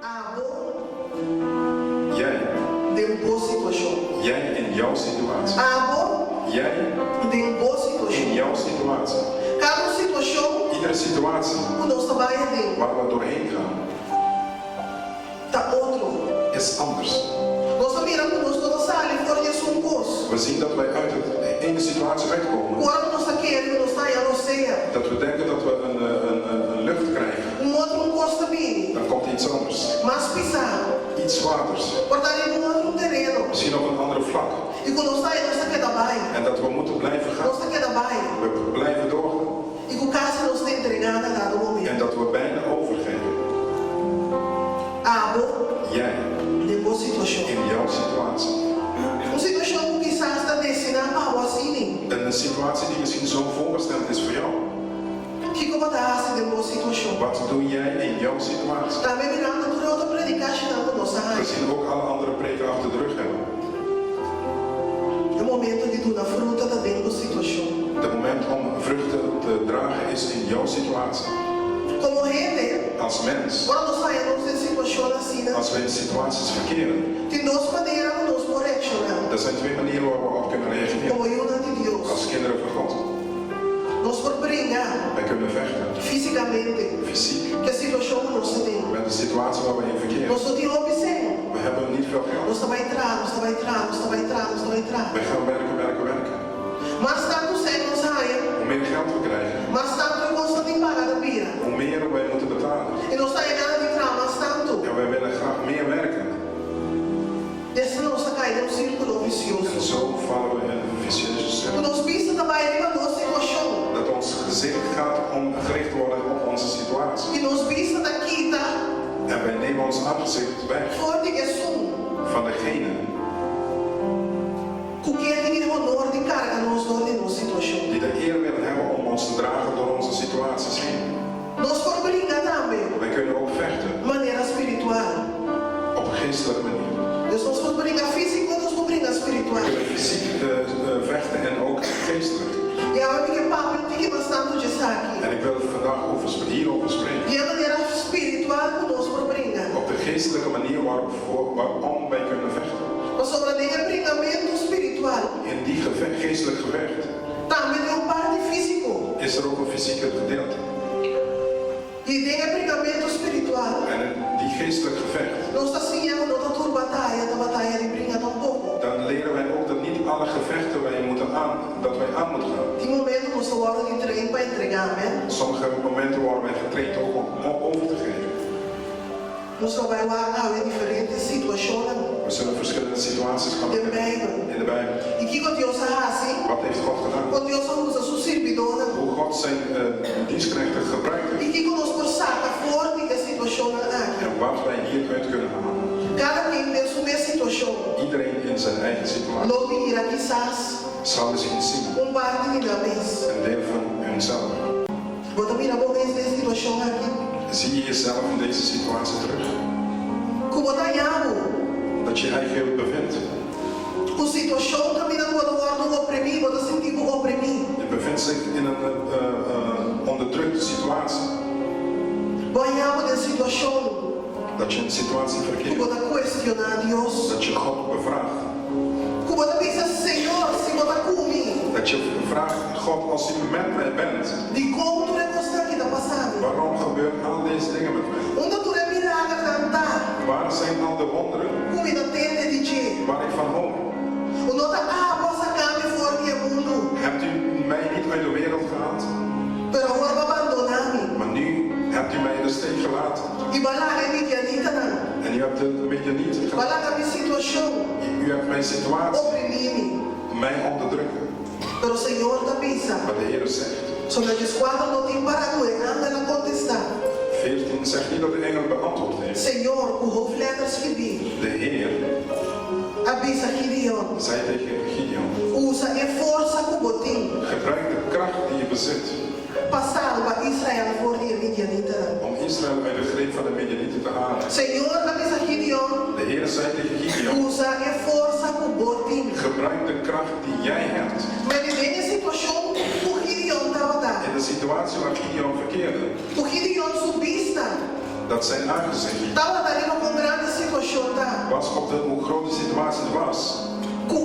Abo. Jij. Den bo situashon. Jij in jouw situatie. Abo. Jij. Den bo situashon. In jouw situatie. Kada un situashon. Iedere situatie. Ku nos ta bai aden. Waar we doorheen gaan. Ta otro. Is anders. Nos ta mira ku nos no ta sali for di esun kos. We zien dat wij uit het ene situatie uitkomen. Ku ora ku nos ta kere ku nos ta haña rosea. Dat we denken dat we een een lucht krijgen. Un otro un kos ta bini. Dan komt iets anders. Mas pisá. Iets zwaarders. Por ta riba un otro un tereno. Misschien op een andere vlak. I ku nos ta haña nos ta keda bai. En dat we moeten blijven gaan. Nos ta keda bai. We blijven doorgaan. I ku kasi nos ta entregá na dado momento. En dat we bijna overgeven. Abo. Jij. Den bo situashon. In jouw situatie. Un situashon ku kisas ta destiná pa bo asina. Een situatie die misschien zo voorbestemd is voor jou. Kiko bo ta hasi den bo situashon? Wat doe jij in jouw situatie? Tambe mirando tur e otro predikashinan ku nos a haña. Gezien ook alle andere preken achter de rug hebben. E momento di duna fruta ta den bo situashon. De moment om vruchten te dragen is in jouw situatie. Komo hende. Als mens. Ora nos haña nos den situashon asina. Als we in situaties verkeren. Tin dos manera ku nos por reakshoná. Er zijn twee manieren waar we op kunnen reageren. Komo yunan di Dios. Als kinderen van God. Nos por bringa. Wij kunnen vechten. Físikamente. Fysiek. Ku e situashon ku nos ta den. Met de situatie waar we in verkeren. Nos no tin hopi sèn. We hebben niet veel geld. Nos ta bai traha, nos ta bai traha, nos ta bai traha, nos ta bai traha. Wij gaan werken, werken, werken. Mas tantu sèn nos haña. Hoe meer geld we krijgen. Mas tantu e kos ta tin paga ta bira. Hoe meer wij moeten betalen. I nos ta haña gana di traha mas tantu. En wij willen graag meer werken. I asina nos ta kai den un sírkulo visioso. En zo vallen we in een vicieuze Ku cirkel. nos bista ta bai riba nos situashon. Dat ons gezicht gaat om gericht worden op onze situatie. I nos bista ta kita. En wij nemen ons aangezicht weg. For di esun. Van degene. Ku kier tin e honor di karga nos dor di nos situashon. Die de eer willen hebben om ons te dragen door onze situaties heen. Nos por bringa tambe. Wij kunnen ook vechten. Manera spiritual. Op een geestelijke manier. Dus nos por bringa físico, nos por bringa spiritual. We kunnen fysiek vechten en ook geestelijk. I awe mi ke papia un tiki mas tantu dje esaki. En ik wil vandaag over hierover spreken. Di e manera spiritual ku nos por bringa. Op de geestelijke manier waarop waarom wij kunnen vechten. Pasobra den e bringamentu spiritual. In die gevecht, geestelijk gevecht. Tambe tin un parti físiko. Is er ook een fysieke gedeelte. I den e bringamentu spiritual. En in die geestelijk gevecht. Nos ta siña ku no ta tur bataya ta bataya di bringa tampoko. Dan leren wij ook dat niet alle gevechten wij moeten aan, dat wij aan moeten gaan. Tin momentu nos ta wòrdu di train pa entregá, amen. Sommige momenten worden wij getraind ook om over te geven. Nos lo bai wak awe diferente situashonnan. We zullen verschillende situaties gaan Den bekijken Bijbel. in de Bijbel. I kiko Dios a hasi? Wat heeft God gedaan? Kon Dios a usa su sirbidónan? Hoe God zijn dienstknechten gebruikt I heeft. kiko nos por saka for di e situashonnan aki? En wat wij hieruit kunnen halen. Kada ken den su mes situashon. Iedereen in zijn eigen situatie. Lo mira kisas. Zal misschien zien. Un parti di nan mes. Een deel van hunzelf. Bo ta mira bo mes den e situashon aki? Zie je jezelf in deze situatie terug? Ku bo ta haña bo. Dat je eigen bevindt. Ku situashon kaminda ku bo ta wòrdu oprimí, bo ta sinti bo oprimí. Je bevindt zich in een onderdrukte situatie. Bo haña bo den situashon. Dat je in een situatie Ku bo verkeert. ta kuestioná Dios. Dat je God bevraagt. Ku bo ta bisa, Señor, si bo ta ku mi. Dat je vraagt, God, als u met mij bent. Dikon tur e kosnan aki ta pasa mi? Waarom gebeuren al deze dingen met mij? Unda tur e milagernan ta? Waar zijn al de wonderen? Ku mi ta tende di dje. Waar ik van hoor. U no ta abo a saka mi for di e mundu. Hebt u mij niet uit de wereld gehaald? Pero awor bo a bandoná mi. Maar nu hebt u mij in de steek gelaten. I bo a laga e midianitanan. En u hebt de midianieten Bo a laga mi situashon. U hebt mijn situatie. Oprimí mi. Mij onderdrukken. Pero Señor ta bisa. Maar de Heere zegt. Sobra dieskuater no tin para ku e angel a kontestá. 14 zegt niet dat de engel beantwoord heeft. Señor, ku hoofdletter skibí. De Heer. A bisa Gideon. Zei tegen Gideon. Usa e forsa ku bo tin. Gebruik de kracht die je bezit. Pa salba Israel for di e midianitanan. Om Israel uit de greep van de Midianieten te halen. Señor a bisa Gideon. De Heer zei tegen Gideon. Usa e forsa ku bo tin. Gebruik de kracht die jij hebt. Mene den e situashon ku Gideon tabata. In de situatie waar Gideon verkeerde. Ku Gideon su bista. Dat zijn aangezicht Tabata riba kon grandi e situashon ta. was op de, hoe groot de situatie was. Ku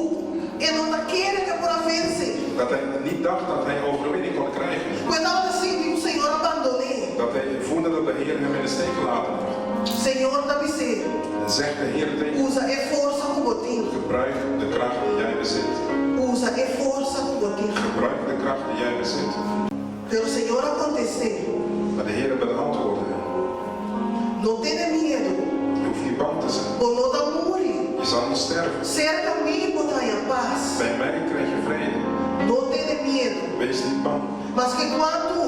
e no ta kere ku e por a vense. Dat hij niet dacht dat hij overwinning kon krijgen. Ku e tabata sinti ku Señor a bandon'é. Dat hij voelde dat de Heer hem in de steek gelaten had. Señor ta bis'é. Zegt de Heer tegen Usa e forsa ku bo tin. Gebruik de kracht die jij bezit. Usa e forsa ku bo tin. Gebruik de kracht die jij bezit. Pero Señor a kontest'é. Maar de Heer beantwoordde hem. No tene miedu. Je hoeft niet bang te zijn. Bo no ta muri. Je zal niet sterven. Serka mi bo ta haña pas. Bij mij krijg je vrede. No tene miedu. Wees niet bang. Maske kuantu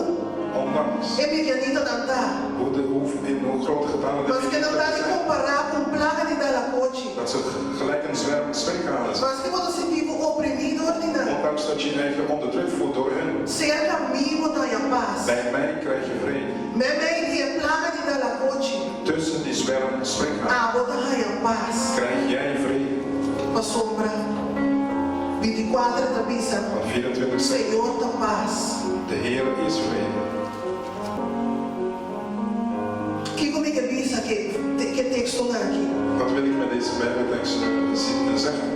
Ondanks e midianitanan ta. hoe, de, hoe, in hoe grote getalen de Maske nan ta Midianieten di zijn. kompará ku un plaga di dalakochi. Dat ze gelijk een zwerm sprinkhanen zijn. Maske bo ta sinti bo oprimí dor di nan. Ondanks dat je je eigen onderdrukt voelt door hen. Serka mi bo ta haña pas. Bij mij krijg je vrede. Meimei di e plaga di dalakochi. Tussen die zwerm sprinkhanen Abo ta haña pas. krijg jij vrede. Pasobra bintikuater ta bisa, Want 24 zegt, Señor ta pas. de Heer is vrede. Kiko mi ke bisa ku e tekstonan aki? Wat wil ik met deze Bijbeltekst zeggen?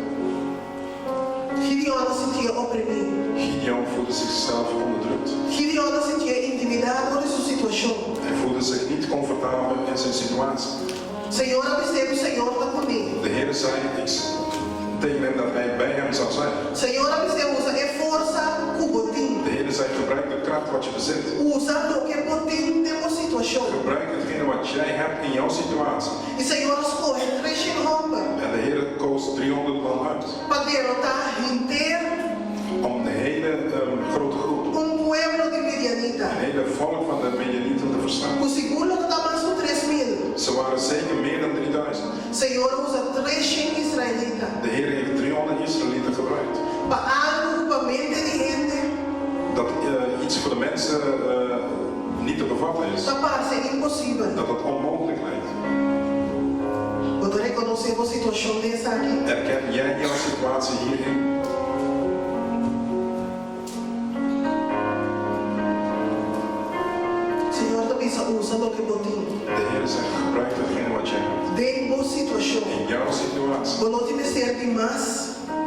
Gideon a sintié oprimí. Gideon voelde zichzelf onderdrukt. Gideon a sintié intimidá dor di su situashon. Hij voelde zich niet comfortabel in zijn situatie. Señor a bis'é ku Señor ta kuné. De Heer zei ik, tegen hem dat hij bij hem zou zijn. Señor a bis'é usa e forsa ku bo tin. De Heer zei gebruik de kracht wat je bezit. Usa loke bo tin den bo situashon. Gebruik hetgene wat jij hebt in jouw situatie. I Señor a skohe treshen hòmber. En de Heer koos 300 man uit. Pa derotá henter. Om de hele grote groep. Un pueblo di midianita. Een hele volk van de Midianieten te verslaan. Ku sigur lo ta mas ku 3000. Ze waren zeker meer dan 3000. Señor a usa 300 israelita. De Heer heeft 300 Israëlieten gebruikt. Pa algu ku pa mente di hende. Dat iets voor de mensen niet te bevatten is. Ta parse imposibel. Dat het onmogelijk lijkt. Bo ta rekonosé bo situashon den esaki? Erken jij jouw situatie hierin? Señor ta bisa usa loke bo tin. De Heer zegt gebruik datgene wat jij hebt. Den bo situashon. In jouw situatie. Bo no tin mester di mas.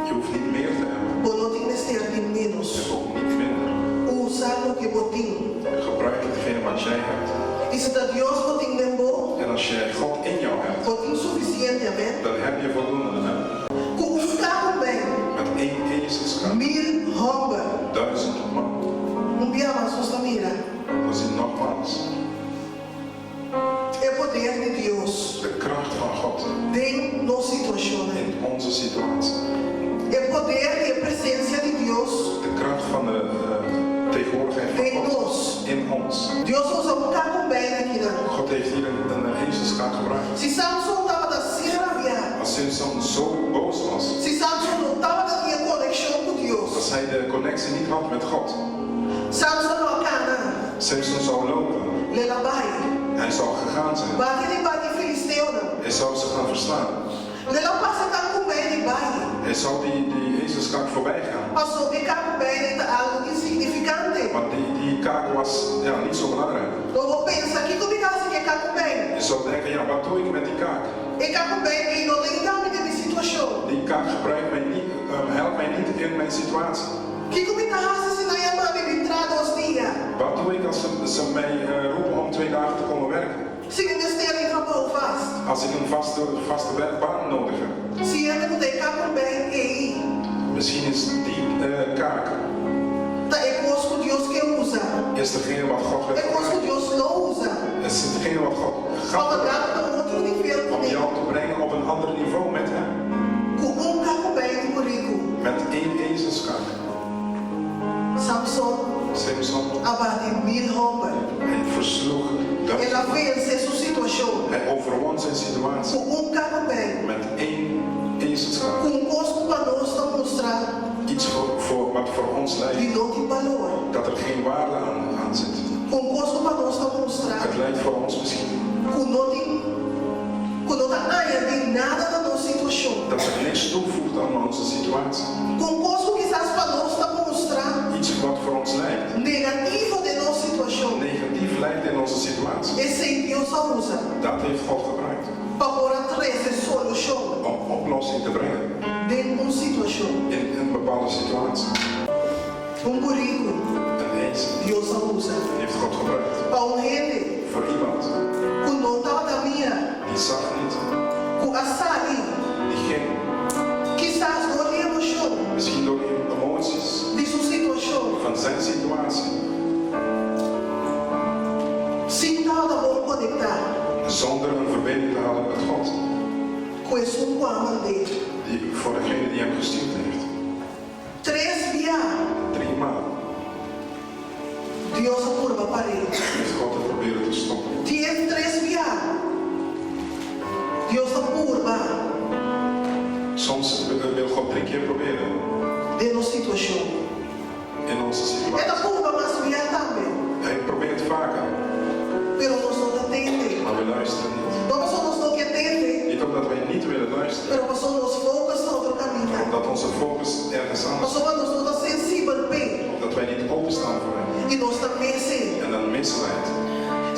Je hoeft niet meer te hebben. Bo no tin mester di ménos. En ook niet minder. Usa loke bo tin. Gebruik hetgene wat jij hebt. I si ta Dios bo tin den bo. En als jij God in jou hebt. Bo tin sufisiente, amen. Dan heb je voldoende, amen. Ku un kakumbein. Met één ezelskar. Mil hòmber. Duizend man. Un bia mas nos ta mira. We zien nogmaals. E poder di Dios. De kracht van God. Den nos situashonnan. In onze situatie. E poder di e presensia di Dios. De kracht van de tegenwoordigheid van Den God. nos. In ons. Dios a usa un kakumbein akinan. God heeft hier een ezelskar gebruikt. Si Samson tabata asina rabiá. Als Simson zo boos was. Si Samson no tabata tin e konekshon ku Dios. Als hij de connectie niet had met God. Samson lo a kana. Simson zou lopen. Lo el a bai. Hij zou gegaan zijn. Bati riba e filisteonan. Hij zou ze gaan verslaan. Lo el a pasa e kakumbein ei bai. Hij zou die, die ezelskar voorbij gaan. Paso e kakumbein ei ta algu insignifikante. Want die, die kaak was ja, niet zo belangrijk. Lo bo pensa, Kiko mi ta hasi ku e kakumbein? Je zou denken, ja, wat doe ik met die kaak? E kakumbein ei no ta yuda mi den mi situashon. Die kaak gebruikt mij niet, helpt mij niet in mijn situatie. Kiko mi ta hasi si nan yama mi bin traha dos dia? Wat doe ik als ze, ze mij roepen om twee dagen te komen werken? Si mi mester di trabou vast. Als ik een vaste, vaste baan nodig heb. Si hende ku ta e kakumbein ei. Misschien is die kaak. Ta e kos ku Dios ke usa. Is degene wat God wil E kos ku Dios lo usa. Is hetgene wat God Pa gaat manda bo na un otro nivel Om kuné. jou te brengen op een ander niveau met hem. Ku un kakumbein di buriku. Met één ezelskar. Samson Simson a bati mil hòmber. Hij versloeg El a vense su situashon. Hij overwon zijn situatie. Ku un kakumbein. Met één ezelskar. Ku un kos ku pa nos ta mustra. Iets voor, voor, wat voor ons lijkt. Di no tin balor. Dat er geen waarde aan, aan zit. Ku un kos ku pa nos ta mustra. Het lijkt voor ons misschien. Ku no tin, ku no ta añadí nada na nos situashon. Dat het niks toevoegt aan onze situatie. Ku un kos ku kisas pa nos ta mustra. Iets wat voor ons lijkt. Negativo den nos situashon. Negatief lijkt. lijkt in onze situatie. Esei Dios a usa. Dat heeft God gebruikt. Pa por a trese solushon. Om oplossing te brengen. Den un situashon. In een bepaalde situatie. Un buriku. Een ezel. Dios a usa. Heeft God gebruikt. Pa un hende. Voor iemand. Ku no tabata mira. Die zag niet. Ku a sali. Die ging. Kisas dor di emoshon. Misschien door emoties. Di su situashon. Van zijn situatie. Sin tabata bon konektá. Zonder een verbinding te hadden met God. Ku esun ku a mand'é. Die voor degene die hem gestuurd heeft. Tres bia. Driemaal. Dios a purba par'é. Heeft God het proberen te stoppen. Dies tres bia. Dios ta purba. Soms wil God drie keer proberen. Den nos situashon. In onze E situatie. ta purba mas bia tambe. Hij probeert vaker. Pero nos no ta tende. Maar we luisteren niet. No pasobra nos no ke tende. Niet omdat wij niet willen luisteren. Pero pasobra nos focus ta otro kaminda. Omdat onze focus ergens anders is. Pasobra nos no ta sensibel p'e. Omdat wij niet openstaan voor hem. I nos ta miss e. En dan missen wij het.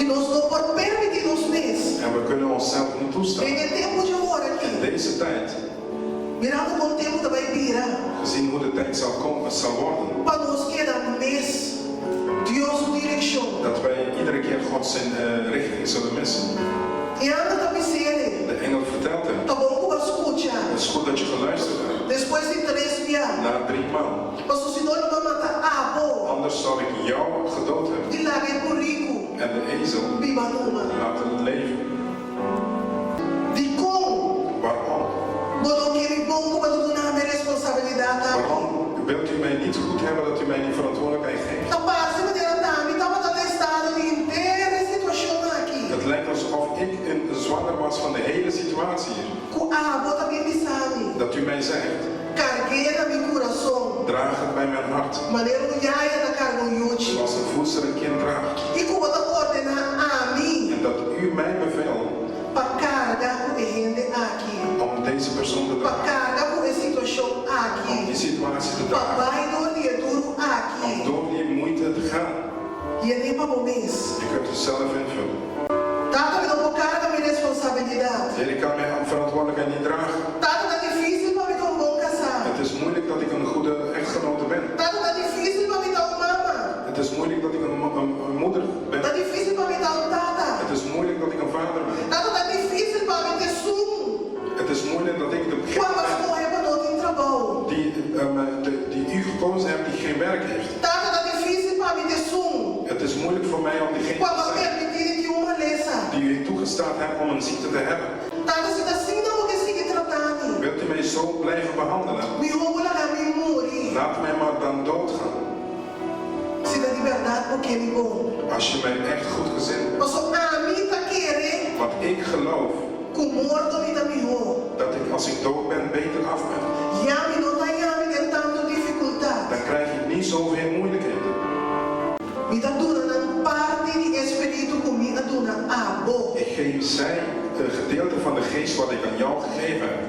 I nos no por permití nos mes. En we kunnen onszelf niet toestaan. Den e tempu di awor aki. In deze tijd. Mirando kon tempu ta bai bira. Gezien hoe de tijd zal komen, zal worden. Pa nos keda miss Dios su direkshon. Dat wij iedere keer God zijn richting zullen missen. E angel ta bis'é. De engel vertelt hem. Ta bon ku bo a skucha. Het is goed dat je geluisterd hebt. Despues di tres bia. Na drie maal. Pasobra si no lo mi a mata abo. Anders zou ik jou gedood hebben. I laga e buriku. En de ezel. Biba numa. Laten leven. Dikon? Waarom? Bo no ke mi bon ku bo ta duna mi e responsabilidat aki? Waarom wilt u mij niet goed hebben dat u mij die verantwoordelijkheid geeft? Ta parse manera t'ami tabata na estado di henter e situashon aki. Het lijkt alsof ik een zwanger was van de hele situatie hier. Ku abo ta bin bisa mi. Dat u mij zegt. Karg'é na mi kurason. Draag het bij mijn hart. Manera un yaya ta karga un yuchi. Zoals een voedster een kind draagt. I ku bo ta ordená ami. En dat u mij bevel. Pa karga ku e hende aki. Om deze persoon te Pa dragen. karga ku e situashon aki. Om die situatie te Pa dragen. bai dor di e duru aki. Om door die moeite te gaan. Yen'é pa bo mes. Je kunt het zelf invullen. Tata mi no por karga mi responsabilidat. Heer, ik kan mijn verantwoordelijkheid niet dragen. Tata ta difísil pa mi ta un bon kasá. Het is moeilijk dat ik een goede echtgenote ben. Tata ta difísil pa mi ta un mama. Het is moeilijk dat ik een, een, een moeder ben. Ta difísil pa mi ta un tata. Het is moeilijk dat ik een vader ben. Tata ta difísil pa mi ta esun. Het is moeilijk dat ik de Ku abo a skohe pa no tin trabou. Die, de, die u gekozen hebt die geen werk heeft. Tata ta difísil pa mi ta esun. Het is moeilijk voor mij om diegene Ku abo te a zijn. permití di tin un malesa. Die u toegestaan hebt om een ziekte te hebben. Tata si ta asina bo ke sigui trata mi. Wilt u mij zo blijven behandelen? Mihó bo laga mi muri. Laat mij maar dan doodgaan. Si ta di bèrdat bo ke mi bon. Als je mij echt goed gezind bent. Pasobra ami ta kere. Want ik geloof. Ku morto mi ta mihó. Dat ik als ik dood ben beter af ben. Ya mi no ta haña mi den tantu difikultat. Dan krijg ik niet zoveel moeilijkheden. Mi ta duna nan parti di e spiritu ku mi a duna abo. Ik geef zij een gedeelte van de geest wat ik aan jou gegeven heb.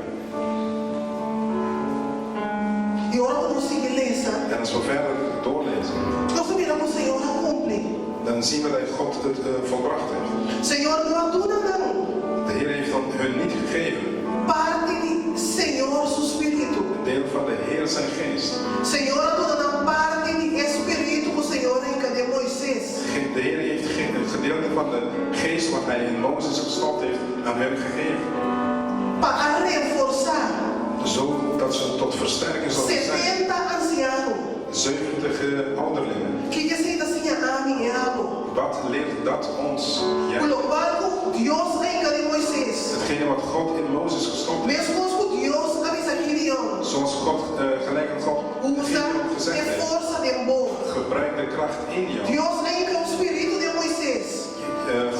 I ora ku nos sigui lesa. En als we verder doorlezen. Nos ta mira ku Señor a kumpli. Dan zien we dat God het volbracht heeft. Señor no a duna nan. De Heer heeft dan hun niet gegeven. Parti di Señor su spiritu. Een deel van de Heer zijn geest. Señor a duna nan parti di e spiritu ku Señor a hinka den Moises. De Heer heeft het gedeelte van de geest wat hij in Mozes gestopt heeft aan hun gegeven. Pa a reforsá. Zo dat ze tot versterking zouden zijn. Setenta ansiano. 70 ouderlingen. Kiko esei ta siña ami i abo? Wat leert dat ons, jij? Ku lokual ku Dios a hinka den Moises. Hetgene wat God in Mozes gestopt heeft. Meskos ku Dios a bisa Gideon. Zoals God, gelijk aan God Usa Gideon gezegd e heeft. forsa den bo. Gebruik de kracht in jou. Dios a hinka un spiritu den Moises.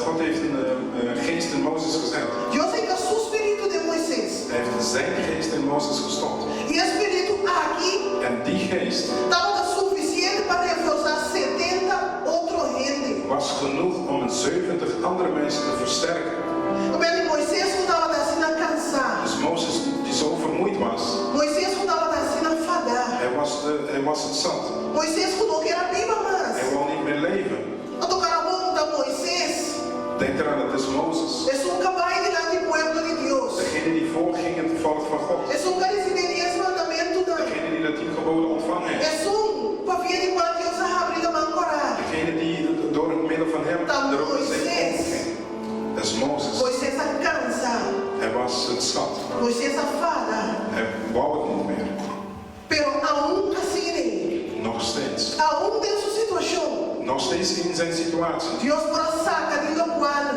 God heeft een geest in Mozes gezet. Dios a hinka su spiritu den Moises. Hij heeft zijn geest in Mozes gestopt. I e spiritu aki. En die geest. Tabata sufisiente pa reforsá 70 otro hende. Was genoeg om een 70 andere mensen te versterken. Obe Moises ku tabata asina kansá. Dus Mozes die zo vermoeid was. Moises ku tabata asina fadá. Hij was, hij was het zat. Moises ku no kier a biba mas. Hij wou niet meer leven. Anto karabon ta Moises. is Mozes. Esun ku a bai dilanti pueblo di Dios. Degene die voorging het volk van God. Esun ku a risibí e Dies Mandamentunan. Degene die de tien geboden ontvangen heeft. Esun pa via di kua Dios a habri Laman Kòrá. Degene die door het middel van hem Ta de Rode Zee Moises. openging. Dat is Mozes. Moises a kansa. Hij was het zat. Moises a fada. Hij wou het niet meer. Pero aun asina, Nog steeds. aun den su situashon. Nog steeds in zijn situatie. Dios por a saka di lokual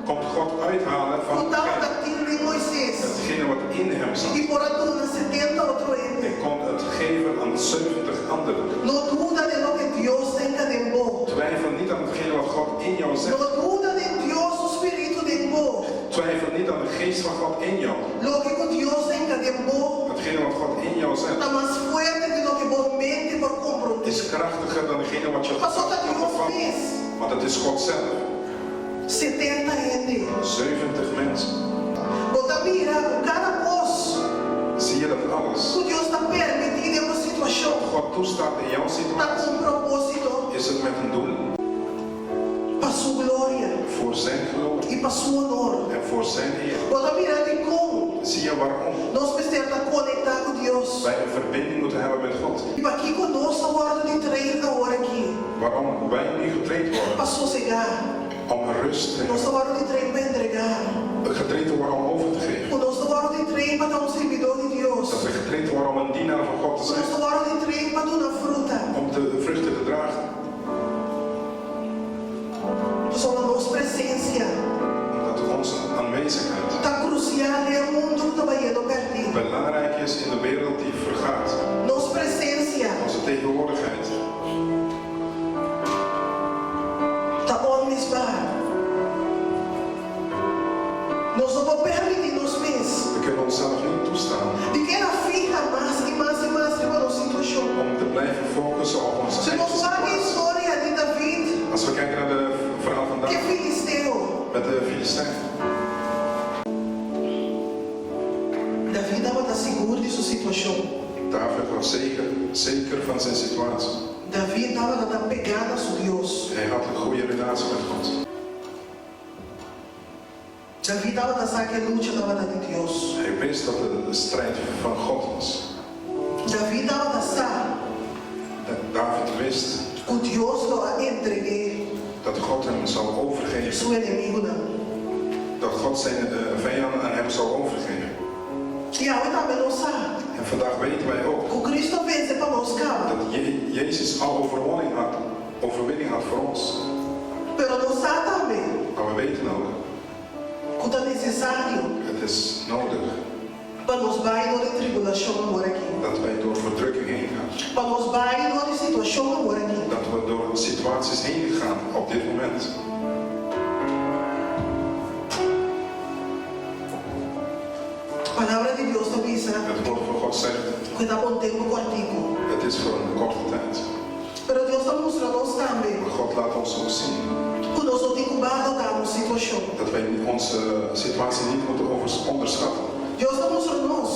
Komt God uithalen ku van tabata tin den Moises hetgene wat in hem zat. i por a duna setenta otro hende. En kon het geven aan 70 anderen. No duda den loke Dios ta hinka den bo. Twijfel niet aan hetgene wat God in jou zet. No duda den Dios su spiritu den bo. Twijfel niet aan de geest van God in jou. Loke ku Dios ta hinka den bo Hetgene wat God in jou zet ta mas fuerte di loke bo mente por komprondé. is krachtiger dan degene wat je Pasobra ta kan Dios bevatten. mes. Want het is God zelf. 70 hende. 70 mensen. Bo ta mira ku kada kos Zie je dat alles ku Dios ta permití den bo situashon God toestaat in jouw ta situatie, ku un propósito. is het met een doel. Pa su gloria. Voor zijn glorie. I pa su honor. En voor zijn eer. Bo ta mira dikon Zie je waarom nos mester ta konektá ku Dios? wij een verbinding moeten hebben met God? I pakiko nos ta wòrdu di train awor aki? Waarom wij nu getraind worden? Pa sosegá. Om rust te Nos ta hebben. wòrdu di train pa entregá. Getraind te worden om over te geven. Ku nos ta wòrdu di train pa ta un sirbidó di Dios. Dat we getraind worden om een dienaar van God te Ku zijn. nos ta wòrdu di train pa duna fruta. Om de vruchten te dragen. Pasobra nos presensia. Omdat onze aanwezigheid. Ta krusial den e mundu ku ta bayendo pèrdí. Belangrijk is in de wereld die vergaat. Nos presensia. Onze tegenwoordigheid. Ta onmisbaar. Nos no por permití nos mes. We kunnen onszelf niet toestaan. Di keda fiha mas i mas i mas riba nos situashon. Om te blijven focussen op onze Si eigen nos wak e situatie. historia di David Als we kijken naar de verhaal van ku e David filisteo. met de Filistijn. David tabata sigur di su situashon. David was zeker, zeker van zijn situatie. David tabata ta pegá na su Dios. Hij had een goede relatie met God. David tabata sa ku e lucha tabata di Dios. Hij wist dat het de strijd van God was. David tabata sa David wist ku Dios lo a entreg'é dat God hem zou overgeven. su enemigunan. Dat God zijn eh, vijanden aan hem zou overgeven. I awe tambe nos sa En vandaag weten wij ook ku Kristu a vense pa nos kaba. dat Je- Jezus al overwinning had, overwinning had voor ons. Pero nos sa tambe Maar we weten ook, ku ta nesesario het is nodig pa nos bai dor di tribulashon awor aki. dat wij door verdrukking heen gaan. Pa nos bai dor di situashon awor aki. Dat we door situaties heen gaan op dit moment. Palabra di Dios ta bisa Het woord van God zegt, ku ta pa un tempu kòrtiku. het is voor een korte tijd. Pero Dios ta mustra nos tambe Maar God laat ons ook zien ku nos no tin ku balotá nos situashon. dat wij onze situatie niet moeten over- onderschatten. Dios ta mustra nos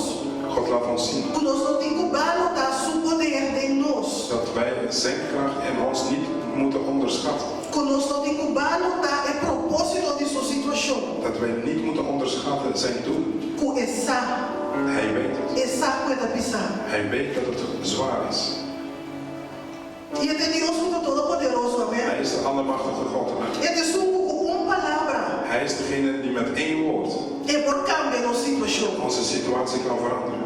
God laat ons zien ku nos no tin ku balotá su poder den nos. dat wij zijn kracht in ons niet moeten onderschatten. Ku nos no tin ku balotá e propósito di su situashon. Dat wij niet moeten onderschatten zijn doel. Ku e sa, Hij weet het. e sa ku e ta pisá. Hij weet dat het zwaar is. I e ta Dios ku ta todopoderoso, amèn? Hij is de allemachtige God. E ta esun ku ku un palabra Hij is degene die met één woord e por kambia nos situashon. onze situatie kan veranderen.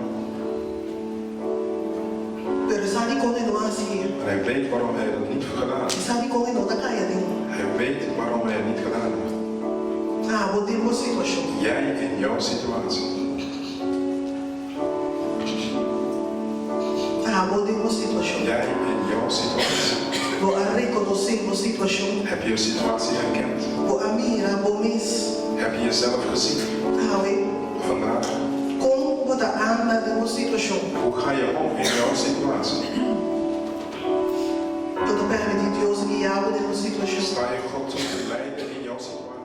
Pero e sa dikon e no a hasi. Maar hij weet waarom hij dat niet gedaan E heeft. sa dikon e no ta kai aden. Hij weet waarom hij het niet gedaan heeft. Abo den bo situashon. Jij in jouw situatie. Abo den bo situashon. Jij in jouw situatie. Bo a rekonosé bo situashon. Heb je je situatie herkend? Bo a mira bo mes. Heb je jezelf gezien Awe. vandaag? Kon bo ta anda den bo situashon? Hoe ga je om in jouw situatie? Bo ta permití Dios guia bo den bo situashon? Sta je God toe te leiden in jouw situatie?